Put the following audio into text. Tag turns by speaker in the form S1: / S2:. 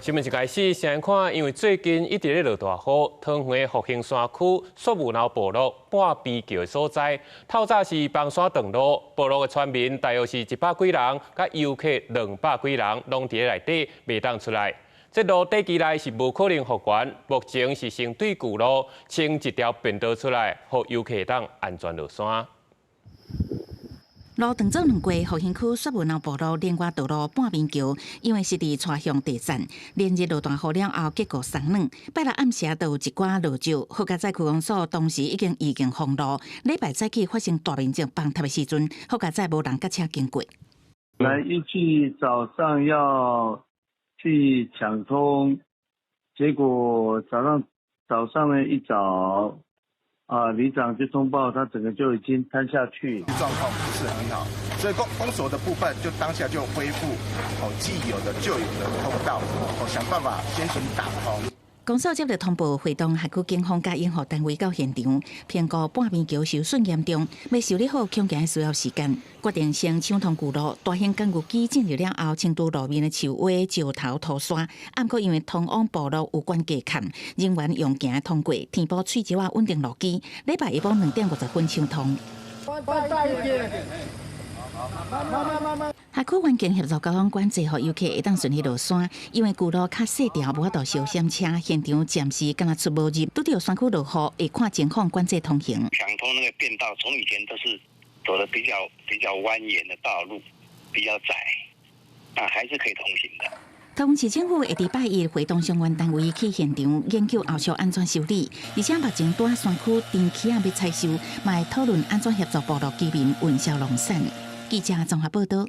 S1: 新聞一開始先看，因為最近一直咧落大雨，桃園復興山區雪霧樓部落半邊橋的所在，透早是崩山斷路，部落的村民大約是100幾人，佮遊客200幾人，攏佇咧內底袂當出來。這路短期內是無可能復原，目前是先對舊路清一條便道出來，予遊客當安全落山。
S2: 路斷做兩過，復興區雪文部落連外道路半邊橋，因為是佇蔡鄉地層，連日落大雨了後，結構鬆軟。拜六暗時就有一寡落石，好佳哉區公所當時已經預警封路。禮拜早起發生大面積崩塌的時陣，好佳哉無人佮車經過。
S3: 來預計早上要去搶通，結果早上呢一早，啊，里長就通報，他整個就已經癱下去，
S4: 狀況不是很好，所以公所的部分就當下就恢復哦既有的舊有的通道，哦想辦法先行打通。
S2: 公所接到通報，會同轄區警方佮養護單位到現場，評估半邊橋受損嚴重，欲修理好恐驚需要時間，決定先搶通舊路，大型耕牛機進入了後，清除路面的樹蛙、石頭、土沙。毋過因為通往部落有關隔坎，人員用行通過，填補碎石仔穩定路基。禮拜下晡2點50分搶通。轄區環境協助交通管制，予遊客會當順利落山。因為舊路較細條，無法度燒閃車，現場暫時敢若出無入。拄著山區落雨，會看情況管制通行。
S5: 搶通那個便道，從以前都是走得比較蜿蜒的道路，比較窄，那還是可以通行的。
S2: 桃園市政府會佇拜一會同相關單位去現場研究後續按怎修理，而且目前佇山區長期仔欲採收，嘛會討論按怎協助部落居民運銷農產。記者綜合報道。